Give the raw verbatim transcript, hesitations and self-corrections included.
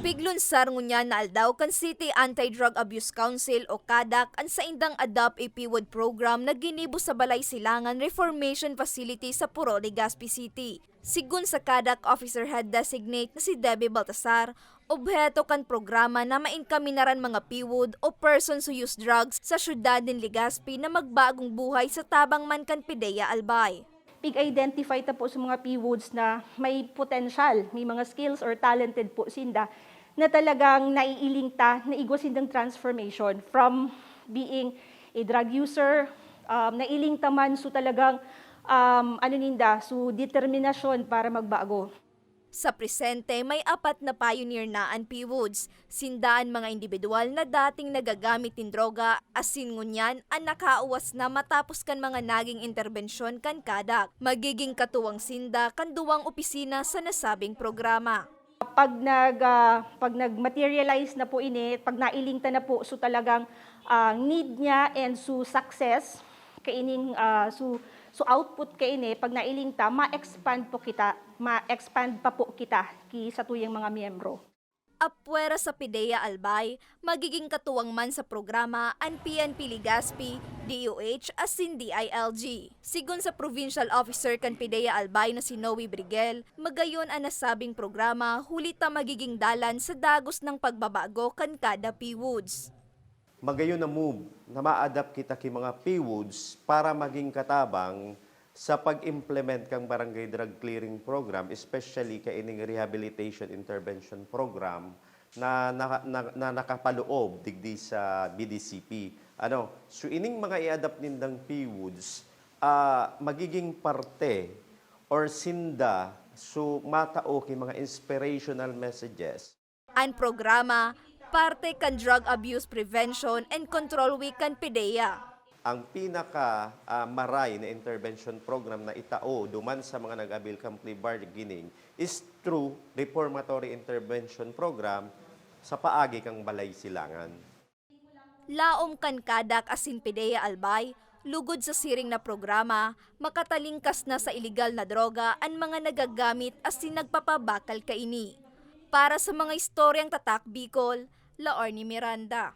Piglunsar ngunyan na aldaw kan City Anti-Drug Abuse Council o CADAC an saindang Adopt a PWD program na ginibo sa Balay Silangan Reformation Facility sa Puro, Legazpi City. Sigon sa CADAC Officer Head Designate na si Debbie Baltasar, obheto kan programa na maengkaminaran mga PWD o persons who use drugs sa siyudad nin Legazpi na magbagong buhay sa tabang man kan PDEA Albay. Pig-identify ta po sa mga PWDs na may potensyal, may mga skills or talented po sinda na talagang naiiling ta na igwa sindang transformation from being a drug user, um, nailing ta man so talagang, um, ano ninda, so determinasyon para magbago. Sa presente, may apat na pioneer na an PWDs. Sinda an mga indibidwal na dating nagagamit nin droga, asin ngunyan an nakauwas na matapos kan mga naging interbensyon kan CADAC. Magiging katuwang sinda kan duwang opisina sa nasabing programa. Pag nag, ah, pag nag-materialize na po ini, pag nailing ta na po, so talagang, ah, need niya and so success kaining, ah, so, so output kaini, pag nailing ta, ma-expand po kita, ma-expand pa po kita ki satuyang mga miyembro. Apwera sa PDEA Albay, magiging katuwang man sa programa an PNP Legazpi, DOH asin DILG. Sigon sa provincial officer kan PDEA Albay na si Noe Briguel, magayon an nasabing programa huli ta magiging dalan sa dagos nang pagbabago kan kada PWDs. Magayon na move na ma-adapt kita ki mga PWDs para maging katabang sa pag-implement kan Barangay Drug Clearing Program, especially kaining Rehabilitation Intervention Program na, na, na, na nakapaloob digdi sa BDCP. Ano, so ining mga i-adapt nindang PWDs, ah, magiging parte or sinda so matao ki mga inspirational messages. An programa, parte kan Drug Abuse Prevention and Control Week kan PDEA. Ang pinaka, ah, maray na intervention program na itao duman sa mga nag-avail kan plea bargaining is through reformatory intervention program sa paagi kan Balay Silangan. Laom kan CADAC asin PDEA Albay, lugod sa siring na programa, makatalingkas na sa ilegal na droga an mga nagagamit asin nagpapabakal kaini. Para sa mga istoryang Tatak Bicol, Laorne Miranda.